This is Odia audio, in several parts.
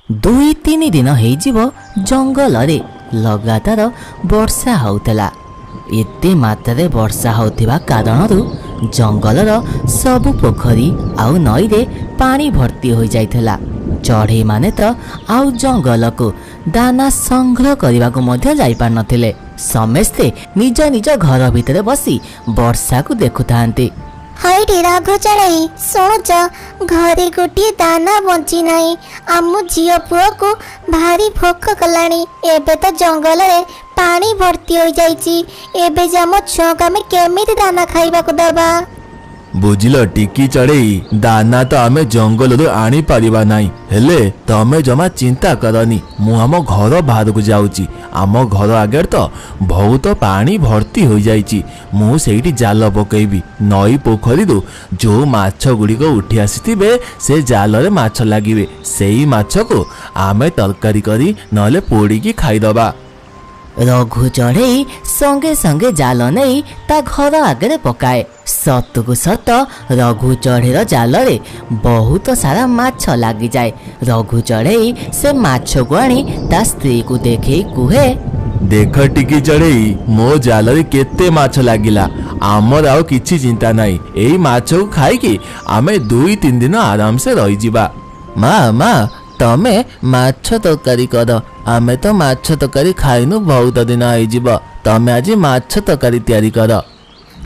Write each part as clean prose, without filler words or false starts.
2-3 ଦିନ ହେଇଯିବ ଜଙ୍ଗଲରେ ଲଗାତାର ବର୍ଷା ହେଉଥିଲା। ଏତେ ମାତ୍ରାରେ ବର୍ଷା ହେଉଥିବା କାରଣରୁ ଜଙ୍ଗଲର ସବୁ ପୋଖରୀ ଆଉ ନଈରେ ପାଣି ଭର୍ତ୍ତି ହୋଇଯାଇଥିଲା। ଚଢ଼େଇମାନେ ତ ଆଉ ଜଙ୍ଗଲକୁ ଦାନା ସଂଗ୍ରହ କରିବାକୁ ମଧ୍ୟ ଯାଇପାରୁନଥିଲେ। ସମସ୍ତେ ନିଜ ନିଜ ଘର ଭିତରେ ବସି ବର୍ଷାକୁ ଦେଖୁଥାନ୍ତି। ହଇରେ ରଘୁ ଚଢ଼େଇ, ଶୁଣୁଛ? ଘରେ ଗୋଟିଏ ଦାନା ବଞ୍ଚି ନାହିଁ। ଆମ ଝିଅ ପୁଅକୁ ଭାରି ଭୋକ କଲାଣି। ଏବେ ତ ଜଙ୍ଗଲରେ ପାଣି ଭର୍ତ୍ତି ହୋଇଯାଇଛି। ଏବେ ଯେ ଆମ ଛୁଆଙ୍କୁ ଆମେ କେମିତି ଦାନା ଖାଇବାକୁ ଦେବା? ବୁଝିଲ ଟିକି ଚଢ଼େଇ, ଦାନା ତ ଆମେ ଜଙ୍ଗଲରୁ ଆଣିପାରିବା ନାହିଁ। ହେଲେ ତମେ ଜମା ଚିନ୍ତା କରନି, ମୁଁ ଆମ ଘର ବାହାରକୁ ଯାଉଛି। ଆମ ଘର ଆଗରେ ତ ବହୁତ ପାଣି ଭର୍ତ୍ତି ହୋଇଯାଇଛି। ମୁଁ ସେଇଠି ଜାଲ ପକେଇବି। ନଈ ପୋଖରୀରୁ ଯୋଉ ମାଛ ଗୁଡ଼ିକ ଉଠି ଆସିଥିବେ, ସେ ଜାଲରେ ମାଛ ଲାଗିବେ। ସେଇ ମାଛକୁ ଆମେ ତରକାରୀ କରି ନହେଲେ ପୋଡ଼ିକି ଖାଇଦବା। ରଘୁ ଚଢ଼େଇ ସଙ୍ଗେ ସଙ୍ଗେ ଜାଲ ନେଇ ତା ଘର ଆଗରେ ପକାଏ। ସତକୁ ସତ ରଘୁ ଚଢ଼େଇର ଜାଲରେ ବହୁତ ସାରା ମାଛ ଲାଗିଯାଏ। ରଘୁ ଚଢ଼େଇ ସେ ମାଛକୁ ଆଣି ତା ସ୍ତ୍ରୀକୁ ଦେଖେଇ କୁହେ, ଦେଖ ଟିକି ଚଢ଼େଇ, ମୋ ଜାଲରେ କେତେ ମାଛ ଲାଗିଲା। ଆମର ଆଉ କିଛି ଚିନ୍ତା ନାହିଁ। ଏଇ ମାଛକୁ ଖାଇକି ଆମେ 2-3 ଦିନ ଆରାମସେ ରହିଯିବା। ମା, ମା, ତମେ ମାଛ ତରକାରୀ କର। ଆମେ ତ ମାଛ ତରକାରୀ ଖାଇନୁ ବହୁତ ଦିନ ହେଇଯିବ। ତମେ ଆଜି ମାଛ ତରକାରୀ ତିଆରି କର।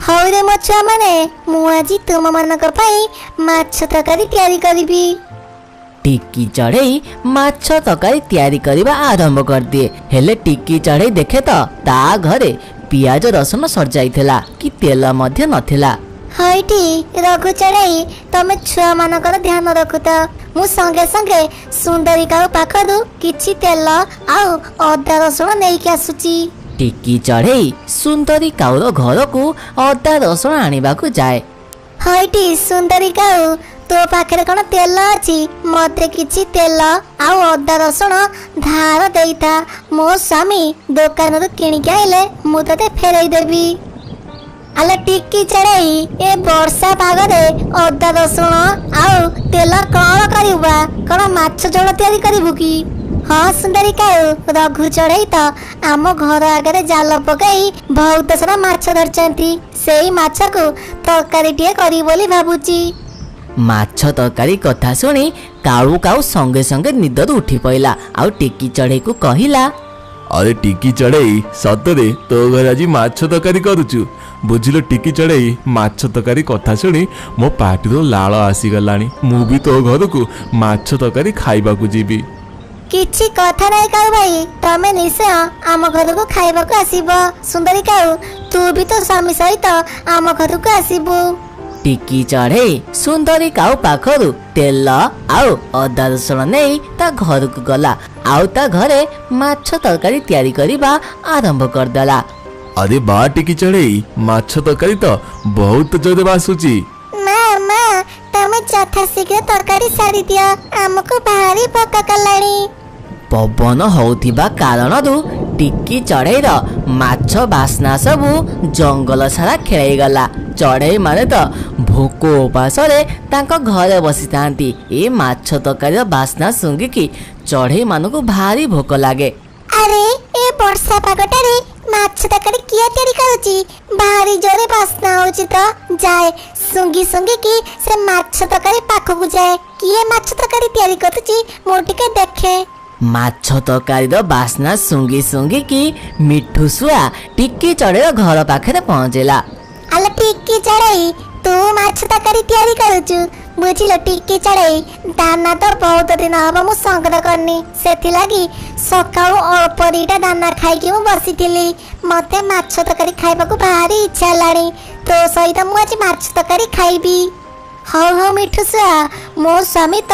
ହଉରେ ମୋ ଛୁଆମାନେ, ମୁଁ ଆଜି ତୁମମାନଙ୍କ ପାଇଁ ମାଛ ତରକାରୀ ତିଆରି କରିବି। ଟିକି ଚଢ଼େଇ ମାଛ ତରକାରୀ ତିଆରି କରିବା ଆରମ୍ଭ କରିଦିଏ। ହେଲେ ଟିକି ଚଢ଼େଇ ଦେଖେ ତ ତା ଘରେ ପିଆଜ ରସୁଣ ସରିଯାଇଥିଲା କି ତେଲ ମଧ୍ୟ ନଥିଲା। ହଇଟି ରଘୁ ଚଢ଼େଇ, ତମେ ଛୁଆମାନଙ୍କର ଧ୍ୟାନ ରଖୁଥାଅ। ମୁଁ ସଙ୍ଗେ ସଙ୍ଗେ ସୁନ୍ଦରୀ କାଉ ପାଖରୁ କିଛି ତେଲ ଆଉ ଅଦା ରସୁଣ ନେଇକି ଆସୁଛି। ଟିକି ଚଢ଼େଇ ସୁନ୍ଦରୀ କାଉର ଘରକୁ ଅଦା ରସୁଣ ଆଣିବାକୁ ଯାଏ। ହଇଟି ସୁନ୍ଦରୀ କାଉ, ତୋ ପାଖରେ କ'ଣ ତେଲ ଅଛି? ମତେ କିଛି ତେଲ ଆଉ ଅଦା ରସୁଣ ଧାର ଦେଇଥା। ମୋ ସ୍ୱାମୀ ଦୋକାନରୁ କିଣିକି ଆଇଲେ ମୁଁ ତତେ ଫେରେଇ ଦେବି। ଆଲୋ ଟିକି ଚଢ଼େଇ, ଏ ବର୍ଷା ପାଗରେ ଅଦା ରସୁଣ ଆଉ ତେଲ କ'ଣ କରିବୁ ବା? କ'ଣ ମାଛ ଝୋଳ ତିଆରି କରିବୁ କି? ହଁ ସୁନ୍ଦରୀ କାଉ, ରଘୁ ଚଢ଼େଇ ତ ଆମ ଘର ଆଗରେ ଜାଲ ପକାଇ ବହୁତ ସାରା ମାଛ ଧରିଛନ୍ତି। ସେଇ ମାଛକୁ ତରକାରୀଟିଏ କରିବି ବୋଲି ଭାବୁଛି। ମାଛ ତରକାରୀ କଥା ଶୁଣି କାଳୁ କାଉ ସଙ୍ଗେ ସଙ୍ଗେ ନିଦରୁ ଉଠି ପଡ଼ିଲା ଆଉ ଟିକି ଚଢ଼େଇକୁ କହିଲା, ଆରେ ଟିକି ଚଢ଼େଇ, ସତରେ ତୋ ଘରେ ଆଜି ମାଛ ତରକାରୀ କରୁଛୁ? ବୁଝିଲୁ ଟିକି ଚଢ଼େଇ, ମାଛ ତରକାରୀ କଥା ଶୁଣି ମୋ ପାଟିରୁ ଲାଳ ଆସିଗଲାଣି। ମୁଁ ବି ତୋ ଘରକୁ ମାଛ ତରକାରୀ ଖାଇବାକୁ ଯିବି। କିଛି କଥା ନାହିଁ କାଉ ଭାଇ, ତମେ ନିଶ୍ଚୟ ଆମ ଘରକୁ ଖାଇବାକୁ ଆସିବ। ସୁନ୍ଦରୀ କାଉ, ତୁ ବି ତୋ ସ୍ୱାମୀ ସହିତ ଆମ ଘରକୁ ଆସିବୁ। ଟିକି ଚଢ଼େଇ ସୁନ୍ଦରୀ କାଉ ପାଖରୁ ତେଲ ଆଉ ଅଦା ରସୁଣ ନେଇ ତା ଘରକୁ ଗଲା ଆଉ ତା ଘରେ ମାଛ ତରକାରୀ ତିଆରି କରିବା ଆରମ୍ଭ କରିଦେଲା। ଆରେ ବା ଟିକି ଚଢ଼େଇ, ମାଛ ତରକାରୀ ତ ବହୁତ ଜୋରେ ବାସୁଛି। ମା, ମା, ତମେ ଯଥାଶୀଘ୍ର ତରକାରୀ ସାରିଦିଅ, ଆମକୁ ଭାରି ଭୋକ କଲାଣି। ପବନ ହଉଥିବା କାରଣରୁ ଟିକି ଚଢ଼େଇର ମାଛ ବାସ୍ନା ସବୁ ଜଙ୍ଗଲ ସାରା ଖେଳେଇଗଲା। ଚଢ଼େଇ ମାନେ ତ ଭୋକ ଉପାସରେ ତାଙ୍କ ଘରେ ବସିଥାନ୍ତି। ଏ ମାଛ ତରକାରୀର ବାସ୍ନା ଶୁଙ୍ଘିକି ଚଢ଼େଇ ମାନଙ୍କୁ ଭାରି ଭୋକ ଲାଗେ। ଆରେ ଏ ବର୍ଷା ପାଗଟାରେ ମାଛ ତରକାରୀ କିଏ ତିଆରି କରୁଛି? ଭାରି ଜୋରେ ବାସ୍ନା ହଉଛି ତ। ଯାଏ ଶୁଙ୍ଘି ଶୁଙ୍ଘିକି ସେ ମାଛ ତରକାରୀ ପାଖକୁ ଯାଏ। କିଏ ମାଛ ତରକାରୀ ତିଆରି କରୁଛି ମୁଁ ଟିକେ ଦେଖେ। ମାଛ ତରକାରୀର ବାସ୍ନା ଶୁଙ୍ଘି ଶୁଙ୍ଘିକି ମିଠୁ ଶୁଆ ଟିକି ଚଢ଼େଇର ଘର ପାଖରେ ପହଞ୍ଚିଲା। ଆଲୋ ଟିକି ଚଢ଼େଇ, ତୁ ମାଛ ତରକାରୀ ତିଆରି କରୁଛୁ? ବୁଝିଲ ଟିକି ଚଢ଼େଇ, ଦାନା ତ ବହୁତ ଦିନ ହବ ମୁଁ ସଂଗ୍ରହ କରିନି। ସେଥିଲାଗି ସକାଳୁ ଅଳ୍ପ 2ଟା ଦାନା ଖାଇକି ମୁଁ ବସିଥିଲି। ମତେ ମାଛ ତରକାରୀ ଖାଇବାକୁ ଭାରି ଇଚ୍ଛା ହେଲାଣି। ତୋ ସହିତ ମୁଁ ଆଜି ମାଛ ତରକାରୀ ଖାଇବି। ହଉ ହଉ ମିଠୁ ଶୁଆ, ମୋ ସ୍ୱାମୀ ତ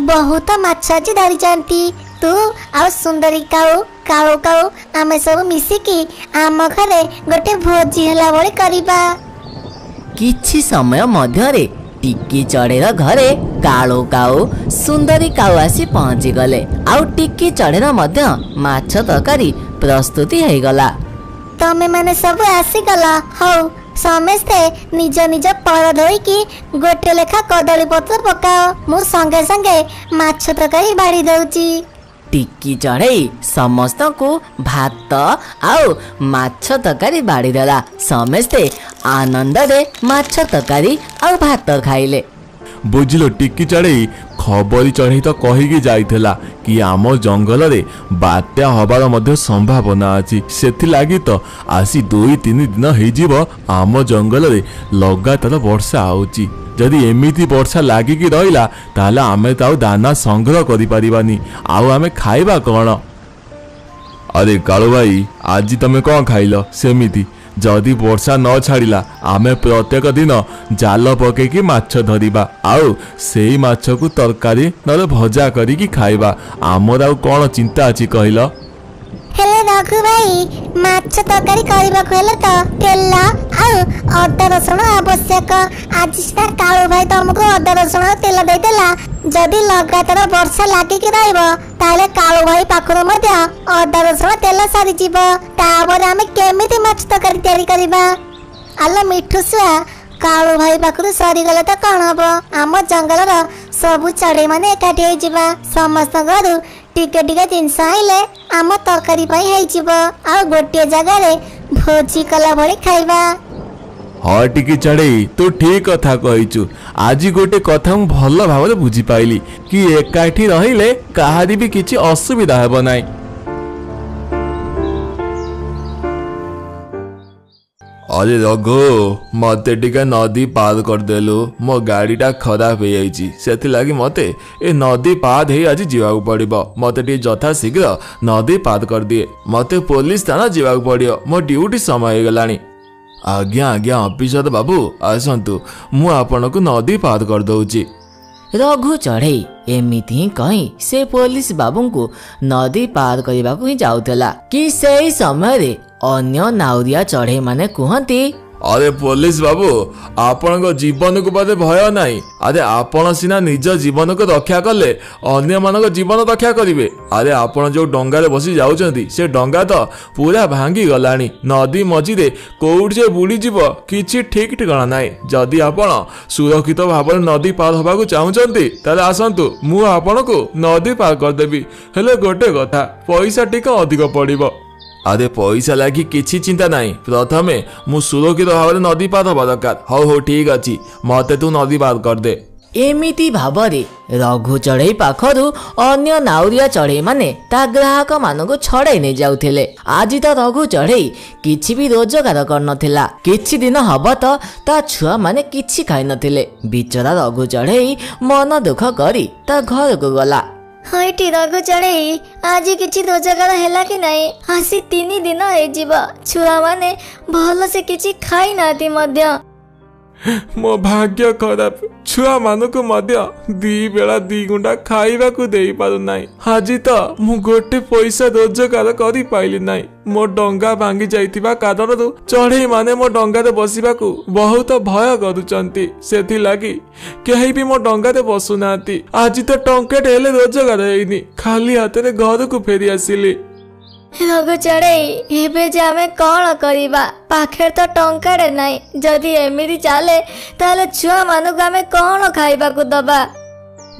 ବହୁତ ମାଛ ଆଜି ଧରିଛନ୍ତି। ତୁ ଆଉ ସୁନ୍ଦରୀ କାଉ, କାଳୁ କାଉ, ଆମେ ସବୁ ମିଶିକି ଆମ ଘରେ ଗୋଟେ ଭୋଜି ହେଲା ଭଳି କରିବା। କିଛି ସମୟ ମଧ୍ୟରେ ଟିକି ଚଢ଼େଇର ଘରେ କାଳୁ କାଉ, ସୁନ୍ଦରୀ କାଉ ଆସି ପହଞ୍ଚିଗଲେ ଆଉ ଟିକି ଚଢ଼େଇର ମଧ୍ୟ ମାଛ ତରକାରୀ ପ୍ରସ୍ତୁତି ହେଇଗଲା। ତମେ ମାନେ ସବୁ ଆସିଗଲ? ହଉ, ସମସ୍ତେ ନିଜ ନିଜ ପର ଧୋଇକି ଗୋଟେ ଲେଖା କଦଳୀ ପତ୍ର ପକାଅ, ମୁଁ ସଙ୍ଗେ ସଙ୍ଗେ ମାଛ ତରକାରୀ ବାଢ଼ି ଦଉଛି। ଟିକି ଚଢ଼େଇ ସମସ୍ତଙ୍କୁ ଭାତ ଆଉ ମାଛ ତରକାରୀ ବାଢ଼ିଦେଲା। ସମସ୍ତେ ଆନନ୍ଦରେ ମାଛ ତରକାରୀ ଆଉ ଭାତ ଖାଇଲେ। ବୁଝିଲ ଟିକି ଚଢ଼େଇ, ଖବରୀ ଚଢ଼େଇ ତ କହିକି ଯାଇଥିଲା କି ଆମ ଜଙ୍ଗଲରେ ବାତ୍ୟା ହବାର ମଧ୍ୟ ସମ୍ଭାବନା ଅଛି। ସେଥିଲାଗି ତ ଆସି 2-3 ଦିନ ହେଇଯିବ ଆମ ଜଙ୍ଗଲରେ ଲଗାତାର ବର୍ଷା ହଉଛି। ଯଦି ଏମିତି ବର୍ଷା ଲାଗିକି ରହିଲା, ତାହେଲେ ଆମେ ତ ଆଉ ଦାନା ସଂଗ୍ରହ କରିପାରିବାନି, ଆଉ ଆମେ ଖାଇବା କ'ଣ? ଆରେ କାଳୁ ଭାଇ, ଆଜି ତମେ କ'ଣ ଖାଇଲ? ସେମିତି ଯଦି ବର୍ଷା ନ ଛାଡ଼ିଲା, ଆମେ ପ୍ରତ୍ୟେକ ଦିନ ଜାଲ ପକେଇକି ମାଛ ଧରିବା ଆଉ ସେଇ ମାଛକୁ ତରକାରୀ ନହେଲେ ଭଜା କରିକି ଖାଇବା। ଆମର ଆଉ କ'ଣ ଚିନ୍ତା ଅଛି କହିଲ? ହେଲେ ରଘୁ ଭାଇ, ମାଛ ତରକାରୀ କରିବାକୁ ହେଲେ ତ ତେଲ ଆଉ ଅଦା ରସୁଣ ଆବଶ୍ୟକ। ଆଜି ସିନା କାଳୁ ଭାଇ ତମକୁ ଅଦା ରସୁଣ ଆଉ ତେଲ ଦେଇଦେଲା, ଯଦି ଲଗାତାର ବର୍ଷା ଲାଗିକି ରହିବ ତାହେଲେ କାଳୁ ଭାଇ ପାଖରୁ ମଧ୍ୟ ଅଦା ରସୁଣ ତେଲ ସରିଯିବ। ତାପରେ ଆମେ କେମିତି ମାଛ ତରକାରୀ ତିଆରି କରିବା? ଆଲୋ ମିଠୁ ଶୁଆ, କାଳୁ ଭାଇ ପାଖରୁ ସରିଗଲେ ତ କଣ ହବ? ଆମ ଜଙ୍ଗଲର ସବୁ ଚଢ଼େଇ ମାନେ ଏକାଠି ହେଇଯିବା, ସମସ୍ତଙ୍କ ଘରୁ ଟିକେ ଟିକେ ଜିନିଷ ଆଣିଲେ ଆମ ତରକାରୀ ପାଇଁ ହେଇଯିବ, ଆଉ ଗୋଟିଏ ଜାଗାରେ ଭୋଜି କଲା ଭଳି ଖାଇବା। ହଁ ଟିକି ଚଢ଼େଇ, ତୁ ଠିକ କଥା କହିଛୁ। ଆଜି ଗୋଟେ କଥା ମୁଁ ଭଲ ଭାବରେ ବୁଝିପାଇଲି କି ଏକାଠି ରହିଲେ କାହାରି ବି କିଛି ଅସୁବିଧା ହେବ ନାହିଁ। ଆରେ ରଘୁ, ମତେ ଟିକେ ନଦୀ ପାର କରିଦେଲୁ। ମୋ ଗାଡ଼ିଟା ଖରାପ ହେଇଯାଇଛି, ସେଥିଲାଗି ମତେ ଏ ନଦୀ ପାର ହେଇ ଆଜି ଯିବାକୁ ପଡ଼ିବ। ମତେ ଟିକେ ଯଥା ଶୀଘ୍ର ନଦୀ ପାର କରିଦିଏ, ମତେ ପୋଲିସ ଥାନା ଯିବାକୁ ପଡ଼ିବ, ମୋ ଡ୍ୟୁଟି ସମୟ ହେଇଗଲାଣି। ଆଜ୍ଞା ଆଜ୍ଞା ଅଫିସର ବାବୁ, ଆସନ୍ତୁ, ମୁଁ ଆପଣଙ୍କୁ ନଦୀ ପାର କରିଦଉଛି। ରଘୁ ଚଢ଼େଇ ଏମିତି ହିଁ କହି ସେ ପୋଲିସ ବାବୁଙ୍କୁ ନଦୀ ପାର କରିବାକୁ ହିଁ ଯାଉଥିଲା କି ସେଇ ସମୟରେ ଅନ୍ୟ ନାଉରିଆ ଚଢ଼େଇ ମାନେ କୁହନ୍ତି, ଆରେ ପୋଲିସ ବାବୁ, ଆପଣଙ୍କ ଜୀବନକୁ ବୋଧେ ଭୟ ନାହିଁ? ଆରେ ଆପଣ ସିନା ନିଜ ଜୀବନକୁ ରକ୍ଷା କଲେ ଅନ୍ୟମାନଙ୍କ ଜୀବନ ରକ୍ଷା କରିବେ। ଆରେ ଆପଣ ଯୋଉ ଡଙ୍ଗାରେ ବସି ଯାଉଛନ୍ତି ସେ ଡଙ୍ଗା ତ ପୁରା ଭାଙ୍ଗି ଗଲାଣି, ନଦୀ ମଝିରେ କୋଉଠି ଯେ ବୁଡ଼ିଯିବ କିଛି ଠିକ ଠିକଣା ନାହିଁ। ଯଦି ଆପଣ ସୁରକ୍ଷିତ ଭାବରେ ନଦୀ ପାର ହବାକୁ ଚାହୁଁଛନ୍ତି ତାହେଲେ ଆସନ୍ତୁ, ମୁଁ ଆପଣଙ୍କୁ ନଦୀ ପାର କରିଦେବି। ହେଲେ ଗୋଟେ କଥା, ପଇସା ଟିକେ ଅଧିକ ପଡ଼ିବ। ଆରେ ପଇସା ଲାଗି କିଛି ଚିନ୍ତା ନାହିଁ, ପ୍ରଥମେ ମୁଁ ସୁରକ୍ଷିତ ଭାବରେ ନଦୀ ପାର ହବା ଦରକାର। ହଉ ହଉ ଠିକ ଅଛି, ମତେ ତୁ ନଦୀ ପାର କରିଦେ। ଏମିତି ଭାବରେ ରଘୁ ଚଢ଼େଇ ପାଖରୁ ଅନ୍ୟ ନାଉରିଆ ଚଢ଼େଇ ମାନେ ତା ଗ୍ରାହକ ମାନଙ୍କୁ ଛଡ଼େଇ ନେଇ ଯାଉଥିଲେ। ଆଜି ତ ରଘୁ ଚଢ଼େଇ କିଛି ବି ରୋଜଗାର କରିନଥିଲା। କିଛି ଦିନ ହବ ତ ତା ଛୁଆମାନେ କିଛି ଖାଇନଥିଲେ। ବିଚରା ରଘୁ ଚଢ଼େଇ ମନ ଦୁଃଖ କରି ତା ଘରକୁ ଗଲା। ହଇଟି ରଘୁ ଚଢ଼େଇ, ଆଜି କିଛି ରୋଜଗାର ହେଲା କି ନାହିଁ? ଆସି 3 ଦିନ ହେଇଯିବ, ଛୁଆମାନେ ଭଲସେ କିଛି ଖାଇନାହାନ୍ତି ମଧ୍ୟ। ମୋ ଭାଗ୍ୟ ଖରାପ, ଛୁଆମାନଙ୍କୁ ମଧ୍ୟ ଦି ବେଳା ଦି ଗୁଣ୍ଡା ଖାଇବାକୁ ଦେଇପାରୁନାହିଁ। ଆଜି ତ ମୁଁ ଗୋଟେ ପଇସା ରୋଜଗାର କରିପାଇଲି ନାହିଁ। ମୋ ଡଙ୍ଗା ଭାଙ୍ଗି ଯାଇଥିବା କାରଣରୁ ଚଢ଼େଇ ମାନେ ମୋ ଡଙ୍ଗାରେ ବସିବାକୁ ବହୁତ ଭୟ କରୁଛନ୍ତି, ସେଥିଲାଗି କେହି ବି ମୋ ଡଙ୍ଗାରେ ବସୁନାହାନ୍ତି। ଆଜି ତ ଟଙ୍କାଟେ ହେଲେ ରୋଜଗାର ହେଇନି, ଖାଲି ହାତରେ ଘରକୁ ଫେରି ଆସିଲି। ରଘୁ ଚଢ଼େଇ, ଏବେ ଯେ ଆମେ କଣ କରିବା? ପାଖରେ ତ ଟଙ୍କାଟେ ନାହିଁ। ଯଦି ଏମିତି ଚାଲେ ତାହେଲେ ଛୁଆମାନଙ୍କୁ ଆମେ କଣ ଖାଇବାକୁ ଦବା?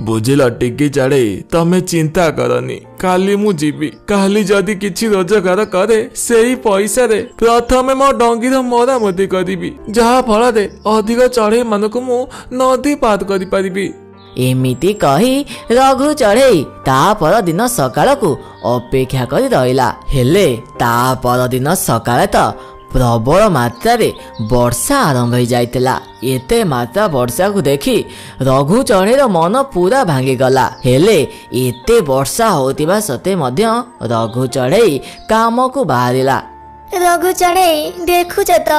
ବୁଝିଲ ଟିକି ଚଢ଼େଇ, ତମେ ଚିନ୍ତା କରନି, କାଲି ମୁଁ ଯିବି। କାଲି ଯଦି କିଛି ରୋଜଗାର କରେ ସେଇ ପଇସାରେ ପ୍ରଥମେ ମୋ ଡଙ୍ଗିର ମରାମତି କରିବି, ଯାହା ଫଳରେ ଅଧିକ ଚଢ଼େଇ ମାନଙ୍କୁ ମୁଁ ନଦୀ ପାର କରିପାରିବି। ଏମିତି କହି ରଘୁ ଚଢ଼େଇ ତା ପରଦିନ ସକାଳକୁ ଅପେକ୍ଷା କରି ରହିଲା। ହେଲେ ତା ପରଦିନ ସକାଳେ ତ ପ୍ରବଳ ମାତ୍ରାରେ ବର୍ଷା ଆରମ୍ଭ ହେଇଯାଇଥିଲା। ଏତେ ମାତ୍ରା ବର୍ଷାକୁ ଦେଖି ରଘୁ ଚଢ଼େଇର ମନ ପୁରା ଭାଙ୍ଗିଗଲା। ହେଲେ ଏତେ ବର୍ଷା ହଉଥିବା ସତ୍ତ୍ୱେ ମଧ୍ୟ ରଘୁ ଚଢ଼େଇ କାମକୁ ବାହାରିଲା। ରଘୁ ଚଢ଼େଇ, ଦେଖୁଛ ତ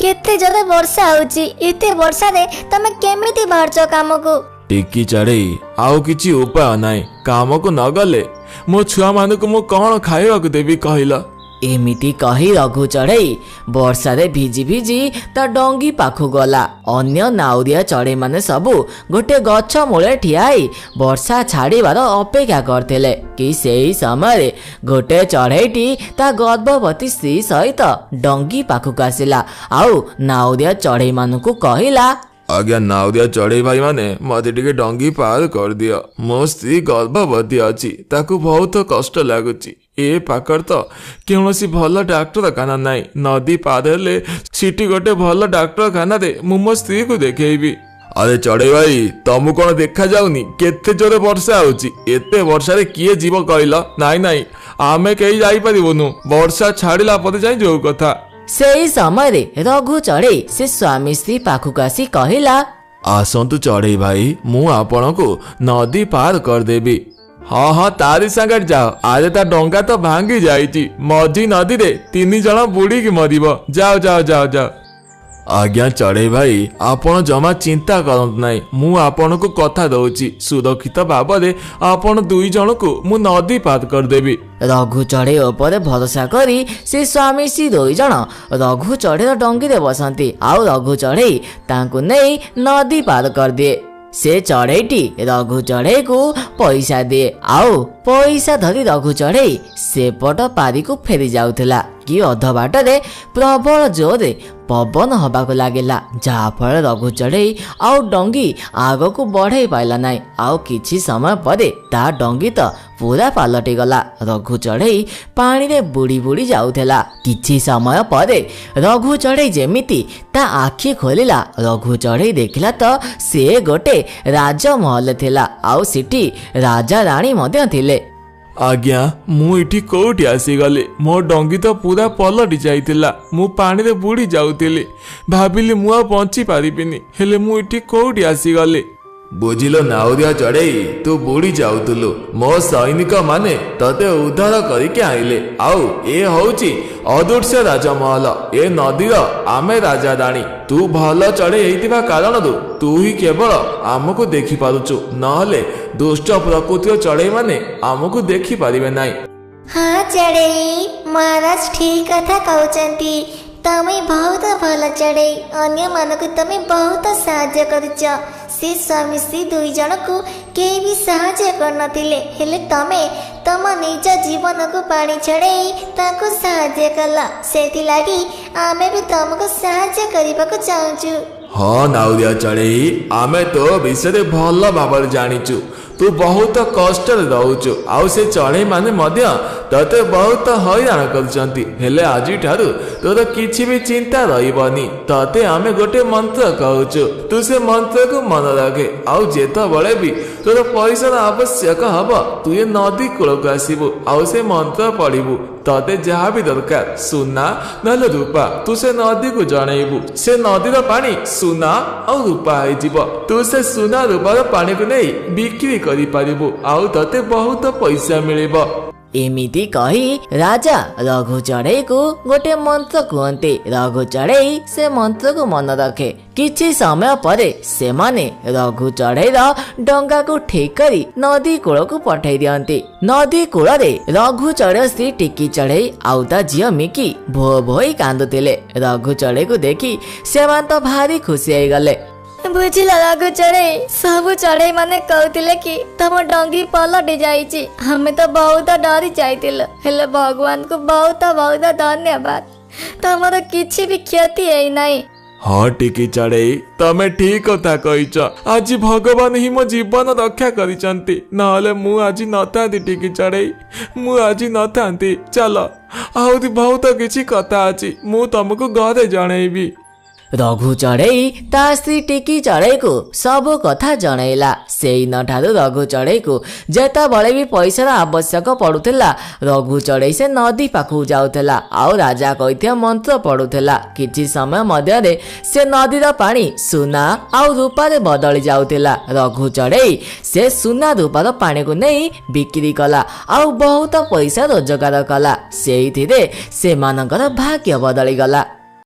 କେତେ ଜୋରେ ବର୍ଷା ହଉଛି, ଏତେ ବର୍ଷାରେ ତମେ କେମିତି ବାହାରୁଛ କାମକୁ? ଟିକି ଚଢ଼େଇ, ଆଉ କିଛି ଉପାୟ ନାହିଁ। କାମକୁ ନ ଗଲେ ମୋ ଛୁଆମାନଙ୍କୁ ମୁଁ କଣ ଖାଇବାକୁ ଦେବି କହିଲ? ଏମିତି କହି ରଘୁ ଚଢ଼େଇ ବର୍ଷାରେ ଭିଜି ଭିଜି ତା ଡଙ୍ଗି ପାଖକୁ ଗଲା। ଅନ୍ୟ ନାଉରିଆ ଚଢ଼େଇମାନେ ସବୁ ଗୋଟେ ଗଛ ମୂଳେ ଠିଆ ହେଇ ବର୍ଷା ଛାଡ଼ିବାର ଅପେକ୍ଷା କରିଥିଲେ କି ସେଇ ସମୟରେ ଗୋଟେ ଚଢ଼େଇଟି ତା ଗର୍ଭବତୀ ସ୍ତ୍ରୀ ସହିତ ଡଙ୍ଗି ପାଖକୁ ଆସିଲା ଆଉ ନାଉରିଆ ଚଢ଼େଇମାନଙ୍କୁ କହିଲା, ଆଜ୍ଞା ନାଉରିଆ ଚଢ଼େଇ ଭାଇମାନେ, ମତେ ଟିକେ ଡଙ୍ଗି ପାର କରିଦିଅ। ମୋ ସ୍ତ୍ରୀ ଗର୍ଭବତୀ ଅଛି, ତାକୁ ବହୁତ କଷ୍ଟ ଲାଗୁଛି। ଏ ପାଖରେ ତ କୌଣସି ଭଲ ଡାକ୍ତରଖାନା ନାହିଁ। ନଦୀ ପାର ହେଲେ ସେଠି ଗୋଟେ ଭଲ ଡାକ୍ତରଖାନାରେ ମୁଁ ମୋ ସ୍ତ୍ରୀକୁ ଦେଖେଇବି। ଆରେ ଚଢ଼େଇ ଭାଇ, ତମକୁ କଣ ଦେଖାଯାଉନି କେତେ ଜୋରେ ବର୍ଷା ହଉଛି? ଏତେ ବର୍ଷାରେ କିଏ ଯିବ କହିଲ? ନାଇଁ ନାଇଁ, ଆମେ କେହି ଯାଇପାରିବୁନୁ। ବର୍ଷା ଛାଡ଼ିଲା ପରେ ଯାଇ ଯୋଉ କଥା। ସେଇ ସମୟରେ ରଘୁ ଚଢ଼େଇ ସେ ସ୍ୱାମୀ ସ୍ତ୍ରୀ ପାଖକୁ ଆସି କହିଲା, ଆସନ୍ତୁ ଚଢ଼େଇ ଭାଇ, ମୁଁ ଆପଣଙ୍କୁ ନଦୀ ପାର କରିଦେବି। ହଁ ହଁ, ତାରି ସାଙ୍ଗରେ ଯାଅ। ଆରେ ତା ଡଙ୍ଗା ତ ଭାଙ୍ଗି ଯାଇଛି, ମଝି ନଦୀରେ 3 ଜଣ ବୁଡ଼ିକି ମରିବ। ଯାଅ ଯାଅ ଯାଅ ଯାଅ। ଆଜ୍ଞା ଚଢ଼େଇ ଭାଇ, ଆପଣ ଜମା ଚିନ୍ତା କରନ୍ତୁ ନାହିଁ। ମୁଁ ଆପଣଙ୍କୁ କଥା ଦଉଛି, ସୁରକ୍ଷିତ ଭାବରେ ଆପଣ 2 ଜଣକୁ ମୁଁ ନଦୀ ପାର କରିଦେବି। ରଘୁ ଚଢ଼େଇ ଉପରେ ଭରସା କରି ସେ ସ୍ୱାମୀ ସ୍ତ୍ରୀ 2 ଜଣ ରଘୁ ଚଢ଼େଇର ଡଙ୍ଗିରେ ବସନ୍ତି ଆଉ ରଘୁ ଚଢ଼େଇ ତାଙ୍କୁ ନେଇ ନଦୀ ପାର କରିଦିଏ। ସେ ଚଢ଼େଇଟି ରଘୁ ଚଢ଼େଇକୁ ପଇସା ଦିଏ ଆଉ ପଇସା ଧରି ରଘୁ ଚଢ଼େଇ ସେପଟ ପାରିକୁ ଫେରି ଯାଉଥିଲା କି ଅଧ ବାଟରେ ପ୍ରବଳ ଜୋରରେ ପବନ ହବାକୁ ଲାଗିଲା, ଯାହାଫଳରେ ରଘୁ ଚଢ଼େଇ ଆଉ ଡଙ୍ଗି ଆଗକୁ ବଢ଼େଇ ପାରିଲା ନାହିଁ। ଆଉ କିଛି ସମୟ ପରେ ତା ଡଙ୍ଗି ତ ପୁରା ପାଲଟି ଗଲା। ରଘୁ ଚଢ଼େଇ ପାଣିରେ ବୁଡ଼ି ବୁଡ଼ି ଯାଉଥିଲା। କିଛି ସମୟ ପରେ ରଘୁ ଚଢ଼େଇ ଯେମିତି ତା ଆଖି ଖୋଲିଲା, ରଘୁ ଚଢ଼େଇ ଦେଖିଲା ତ ସେ ଗୋଟେ ରାଜମହଲ ଥିଲା ଆଉ ସେଠି ରାଜା ରାଣୀ ମଧ୍ୟ ଥିଲେ। ଆଜ୍ଞା, ମୁଁ ଏଠି କୋଉଠି ଆସିଗଲି? ମୋ ଡଙ୍ଗି ତ ପୁରା ପଲଟି ଯାଇଥିଲା, ମୁଁ ପାଣିରେ ବୁଡ଼ି ଯାଉଥିଲି। ଭାବିଲି ମୁଁ ଆଉ ବଞ୍ଚି ପାରିବିନି, ହେଲେ ମୁଁ ଏଠି କୋଉଠି ଆସିଗଲି? ବୁଝିଲ ନାଉରିଆ ଚଢ଼େଇ, ତୁ ବୁଡ଼ି ଯାଉଥିଲୁ, ମୋ ସୈନିକ ମାନେ ତତେ ଉଦ୍ଧାର କରିକି ଆଣିଲେ। ଆଉ ଏ ହଉଛି ଅଦୃଶ୍ୟ ରାଜମହଲ। ଏ ନଦୀର ଆମେ ରାଜା ରାଣୀ। ତୁ ଭଲ ଚଢ଼େଇ ହେଇଥିବା କାରଣରୁ ତୁ ହିଁ କେବଳ ଆମକୁ ଦେଖିପାରୁଛୁ, ନହେଲେ ଦୁଷ୍ଟ ପ୍ରକୃତିର ଚଢ଼େଇ ମାନେ ଆମକୁ ଦେଖିପାରିବେ ନାହିଁ। ହଁ ଚଢ଼େଇ, ମହାରାଜ ଠିକ କଥା କହୁଛନ୍ତି। ତମେ ବହୁତ ଭଲ ଚଢ଼େଇ, ଅନ୍ୟମାନଙ୍କୁ ତମେ ବହୁତ ସାହାଯ୍ୟ କରୁଛ। ସେ ସ୍ୱାମୀ ସ୍ତ୍ରୀ 2 ଜଣକୁ କେହି ବି ସାହାଯ୍ୟ କରିନଥିଲେ, ହେଲେ ତମେ ତମ ନିଜ ଜୀବନକୁ ପାଣି ଛଡ଼େଇ ତାଙ୍କୁ ସାହାଯ୍ୟ କଲ। ସେଥିଲାଗି ଆମେ ବି ତମକୁ ସାହାଯ୍ୟ କରିବାକୁ ଚାହୁଁଛୁ। ହଁ ନାଉରିଆ ଚଢ଼େଇ, ଆମେ ତୋ ବିଷୟରେ ଭଲ ଭାବରେ ଜାଣିଛୁ। ତୁ ବହୁତ କଷ୍ଟରେ ରହୁଛୁ ଆଉ ସେ ଚଢ଼େଇ ମାନେ ମଧ୍ୟ ତତେ ବହୁତ ହଇରାଣ କରୁଛନ୍ତି। ହେଲେ ଆଜିଠାରୁ ତୋର କିଛି ବି ଚିନ୍ତା ରହିବନି। ତତେ ଆମେ ଗୋଟେ ମନ୍ତ୍ର କହୁଛୁ, ତୁ ସେ ମନ୍ତ୍ରକୁ ମନେ ରଖେ। ଆଉ ଯେତେବେଳେ ବି ତୋର ପଇସାର ଆବଶ୍ୟକ ହବ, ତୁ ଏ ନଦୀ କୂଳକୁ ଆସିବୁ ଆଉ ସେ ମନ୍ତ୍ର ପଢିବୁ। ତତେ ଯାହା ବି ଦରକାର, ସୁନା ନହେଲେ ରୂପା, ତୁ ସେ ନଦୀକୁ ଜଣେଇବୁ। ସେ ନଦୀର ପାଣି ସୁନା ଆଉ ରୂପା ହେଇଯିବ। ତୁ ସେ ସୁନା ରୂପାର ପାଣିକୁ ନେଇ ବିକ୍ରି କରିପାରିବୁ ଆଉ ତତେ ବହୁତ ପଇସା ମିଳିବ। ଏମିତି କହି ରାଜା ରଘୁ ଚଢ଼େଇକୁ ଗୋଟେ ମନ୍ତ୍ର କୁହନ୍ତି। ରଘୁ ଚଢ଼େଇ ସେ ମନ୍ତ୍ରକୁ ମନେ ରଖେ। କିଛି ସମୟ ପରେ ସେମାନେ ରଘୁ ଚଢ଼େଇର ଡଙ୍ଗାକୁ ଠିକ କରି ନଦୀ କୂଳକୁ ପଠେଇ ଦିଅନ୍ତି। ନଦୀ କୂଳରେ ରଘୁ ଚଢ଼େଇ ସ୍ତ୍ରୀ ଟିକି ଚଢ଼େଇ ଆଉ ତା ଝିଅ ମିକି ଭୋ ଭୋଇ କାନ୍ଦୁଥିଲେ। ରଘୁ ଚଢ଼େଇକୁ ଦେଖି ସେମାନେ ତ ଭାରି ଖୁସି ହେଇଗଲେ। ବୁଝିଲ ରଘୁ ଚଢ଼େଇ, ସବୁ ଚଢ଼େଇ ମାନେ କହୁଥିଲେ କି ତମ ଡଙ୍ଗି ପଲଟି ଯାଇଛି। ଆମେ ତ ବହୁତ ଡରି ଯାଇଥିଲୁ, ହେଲେ ଭଗବାନଙ୍କୁ ବହୁତ ବହୁତ ଧନ୍ୟବାଦ, ତମର କିଛି ବି କ୍ଷତି ହେଇନାହିଁ। ହଁ ଟିକି ଚଢ଼େଇ, ତମେ ଠିକ କଥା କହିଛ। ଆଜି ଭଗବାନ ହିଁ ମୋ ଜୀବନ ରକ୍ଷା କରିଛନ୍ତି, ନହେଲେ ମୁଁ ଆଜି ନଥାନ୍ତି। ଟିକି ଚଢ଼େଇ, ମୁଁ ଆଜି ନଥାନ୍ତି। ଚାଲ, ଆହୁରି ବହୁତ କିଛି କଥା ଅଛି, ମୁଁ ତମକୁ ଘରେ ଜଣେଇବି। ରଘୁ ଚଢ଼େଇ ତା ସ୍ତ୍ରୀ ଟିକି ଚଢ଼େଇକୁ ସବୁ କଥା ଜଣେଇଲା। ସେଇଦିନଠାରୁ ରଘୁ ଚଢ଼େଇକୁ ଯେତେବେଳେ ବି ପଇସାର ଆବଶ୍ୟକ ପଡୁଥିଲା, ରଘୁ ଚଢ଼େଇ ସେ ନଦୀ ପାଖକୁ ଯାଉଥିଲା ଆଉ ରାଜା କହିଥିବା ମନ୍ତ୍ର ପଢୁଥିଲା। କିଛି ସମୟ ମଧ୍ୟରେ ସେ ନଦୀର ପାଣି ସୁନା ଆଉ ରୂପାରେ ବଦଳି ଯାଉଥିଲା। ରଘୁ ଚଢ଼େଇ ସେ ସୁନା ରୂପାର ପାଣିକୁ ନେଇ ବିକ୍ରି କଲା ଆଉ ବହୁତ ପଇସା ରୋଜଗାର କଲା। ସେଇଥିରେ ସେମାନଙ୍କର ଭାଗ୍ୟ ବଦଳିଗଲା।